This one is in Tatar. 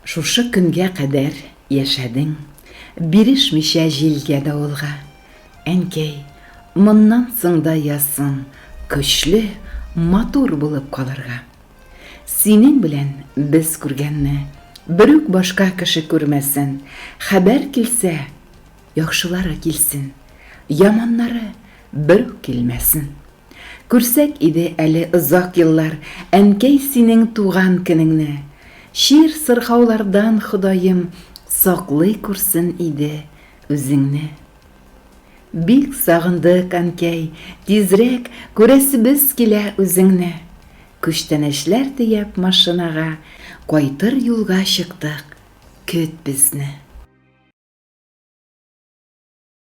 Шушы көнгә кадәр яшәдең, Бирешмичә җилгә-давылга. Әнкәй, моннан соң да язсын Көчле, матур булып калырга. Синең белән без күргәнне Берүк башка кеше күрмәсен, Хәбәр килсә, яхшылары килсен, Яманнары берүк килмәсен. Күрсәк иде әле озак еллар, Әнкәй, синең туган көнеңне. Чир-сырхаулардан Ходаем Саклый күрсен иде үзеңне. Бик сагындык, әнкәй, тизрәк Күрәсебез килә үзеңне. Күчтәнәчләр төяп машинага Кайтыр юлга чыктык, көт безне.